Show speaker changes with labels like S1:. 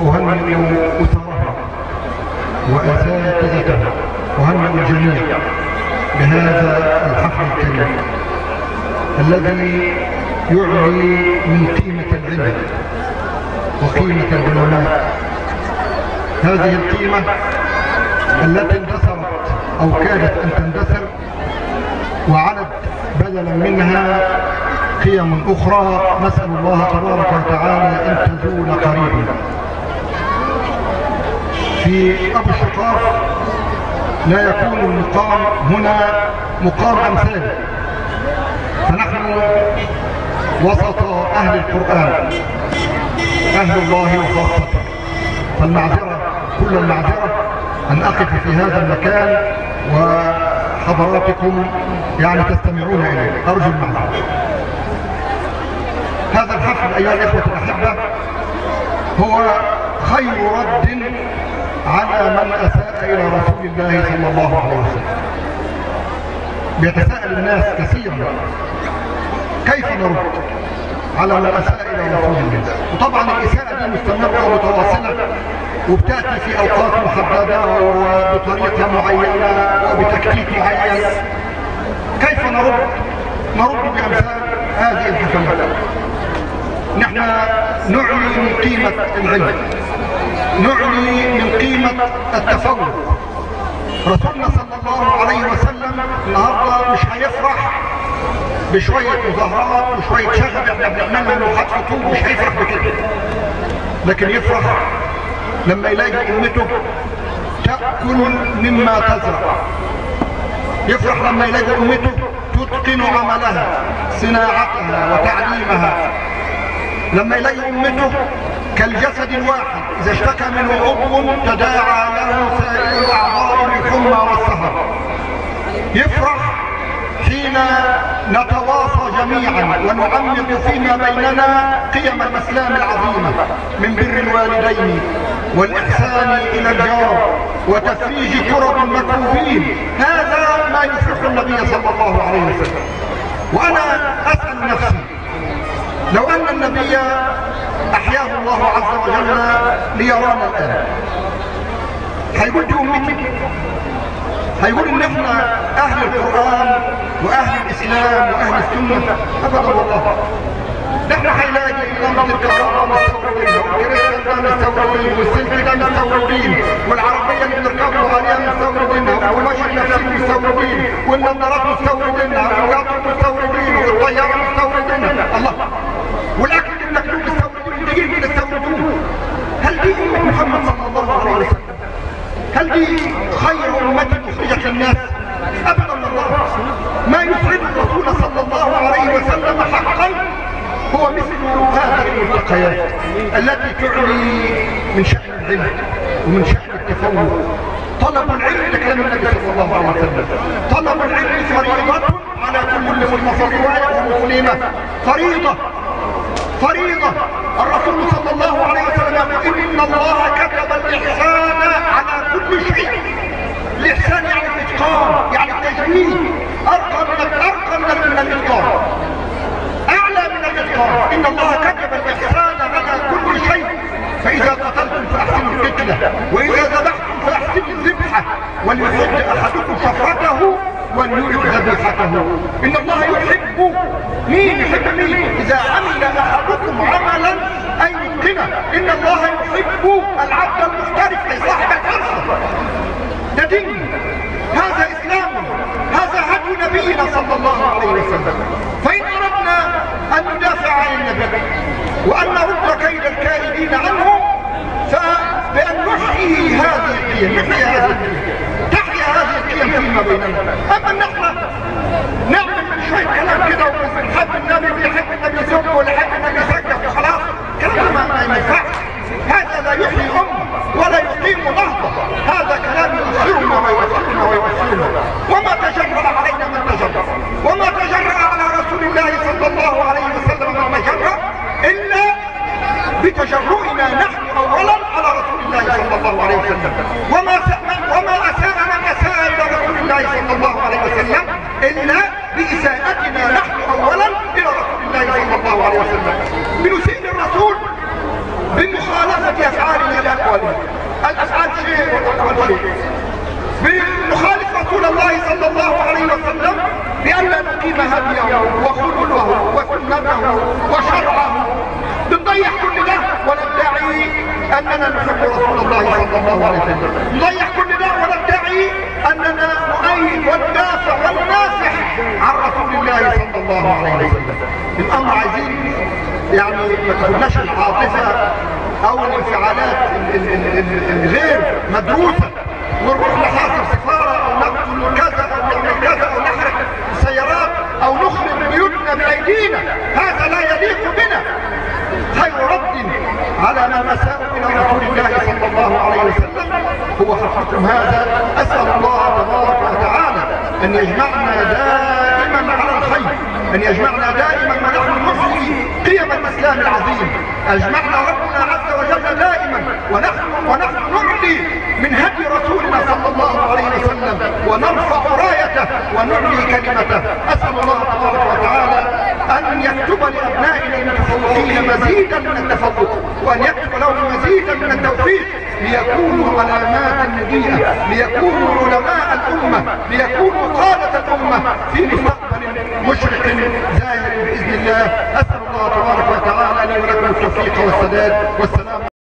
S1: وأهنئ أسرها وأساتذتها، أهنئ الجميع بهذا الحفل الكريم الذي يعلي من قيمة العلم وقيمة العلماء. هذه القيمة التي اندثرت أو كادت أن تندثر، وعلت بدلا منها قيم أخرى، نسأل الله تبارك وتعالى أن تزول قريبا. في أبو الشقاف لا يكون المقام هنا مقام أمثال، فنحن وسط أهل القرآن، أهل الله وخاصته، فالمعذرة كل المعذرة أن أقف في هذا المكان وحضراتكم يعني تستمعون إليه، أرجو المعذرة. هذا الحفل أيها الإخوة الأحبة هو خير رد على من أساء إلى رسول الله صلى الله عليه وسلم. بيتساءل الناس كثيرا كيف نرد على من أساء إلى رسول الله، وطبعا الإساءة دي مستمرة ومتواصلة، وبتأتي في أوقات محددة وبطريقة معينة وبتكتيك معين. كيف نرد؟ نرد بأمثال هذه الحفلات. نحن نعلي من قيمة العلم، نعلي من قيمة التفوق. رسولنا صلى الله عليه وسلم النهارده مش هيفرح بشوية مظاهرات وشوية شغب احنا بنعملها وحط خطوب، مش هيفرح بكده، لكن يفرح لما يلاقي امته تأكل مما تزرع، يفرح لما يلاقي امته تتقن عملها، صناعتها وتعليمها، لما يلاقي امته كالجسد الواحد اذا اشتكى منه عضو تداعى له سائر الاعضاء بالحمى والسهر. يفرح حين نتواصى جميعا ونعمق فيما بيننا قيم الاسلام العظيمه من بر الوالدين والاحسان الى الجار وتفريج كرب المكروبين. هذا ما يفرح النبي صلى الله عليه وسلم. وانا اسال نفسي، لو ان النبي احياه الله عز وجل ليرانا الان، هيقول دي امتي؟ هيقول ان احنا اهل القران واهل الاسلام واهل السنه؟ ابدا والله. ده احنا هيلاقي نمط الكهرباء مستوردين، والكريستال ده مستوردين، والسلك ده مستوردين، والعربيه اللي بنركبها عليها مستوردينها، والمشي النفسي مستوردين، والنظارات مستوردينها، والقطر مستوردين، والطياره مستوردينها، الله، والاكل اللي بناكلوه مستوردين، والدقيق بنستوردوه. هل دي امه محمد صلى الله عليه وسلم؟ هل دي خير امه اخرجت للناس؟ ابدا والله. ما يسعد الرسول صلى الله عليه وسلم حقا هو مثل هذه الملتقيات التي تعلي من شأن العلم ومن شأن التفوق. طلب العلم لكلام النبي صلى الله عليه وسلم، طلب العلم فريضة على كل مسلم ومسلمة، فريضة فريضة. الرسول صلى الله عليه وسلم يقول إن الله كتب الإحسان على كل شيء. الإحسان يعني الإتقان، يعني التجويد، أرقى من الإتقان، أعلى من الإتقان. إن الله كتب الإحسان على كل شيء، فإذا قتلتم فأحسنوا القتلة، وإذا ذبحتم فأحسنوا الذبحة، وليحد أحدكم شفرته وليرد ذبيحته. إن الله يحب مين؟ يحب مين؟ إذا عمل أحدكم عملا أن يتقنه. إن الله يحب العبد المحترف أي صاحب الحرفة. ده دين، هذا إسلامنا، هذا هدي نبينا صلى الله عليه وسلم. فإن أردنا أن ندافع عن النبي وأن نرد كيد الكائدين عنه، فبأن نحيي هذه القيم، نحيي هذه القيم، تحيا هذه القيم فيما بيننا. أما أن نحن نعمل شوية كلام كده ونحب النبي ويحب النبي يسب ولا يحب النبي يسجد وخلاص، كلام ما ينفعش. هذا لا يحيي أمة ولا يقيم نهضة، هذا كلام يؤخرنا ويؤخرنا ويؤخرنا. وما تجرأ علينا من تجرأ، وما تجرأ على رسول الله صلى الله عليه وسلم من تجرأ، إلا بتجرؤنا نحن أولا على رسول الله صلى الله عليه وسلم. وما أساء من أساء إلى رسول الله صلى الله عليه وسلم إلا بإساءتنا نحن أولا إلى رسول الله صلى الله عليه وسلم. بنسيء الرسول بمخالفة أفعالنا. بأقوالهم. الأفعال شيء والأقوال شيء. نخالف رسول الله صلى الله عليه وسلم بأن لا نقيم هديه وخلقه وسنته وشرعه. بنضيع كل ده وندعي أننا نحب رسول الله صلى الله عليه وسلم. نضيع كل ده وندعي أننا نؤيد وندافع وننافح عن رسول الله صلى الله عليه وسلم. الأمر عايزين يعني ما تاخدناش العاطفة أو الانفعالات الغير مدروسة ونروح نحاصر سفارة أو نقتل كذا أو نعمل كذا أو نحرق سيارات أو نخرب بيوتنا بأيدينا. هذا لا يليق بنا. خير رد على ما أساءوا إلى رسول الله صلى الله عليه وسلم هو حفلكم هذا. أسأل الله تبارك وتعالى أن يجمعنا دائما على الخير، أن يجمعنا دائما ونحن نحيي قيم الإسلام العظيم. أجمعنا ربنا عز وجل دائما ونحن نعلي من هدي رسولنا صلى الله عليه وسلم ونرفع رايته ونعلي كلمته. أسأل الله تبارك وتعالى أن يكتب لأبنائنا المتفوقين مزيدا من التفوق، وأن يكتب لهم مزيدا من التوفيق، ليكونوا علامات مضيئة، ليكونوا علماء الأمة، ليكونوا قادة الأمة في مستقبل مشرق زاهر بإذن الله. أسأل الله تبارك وتعالى لي ولكم التوفيق والسداد. والسلام.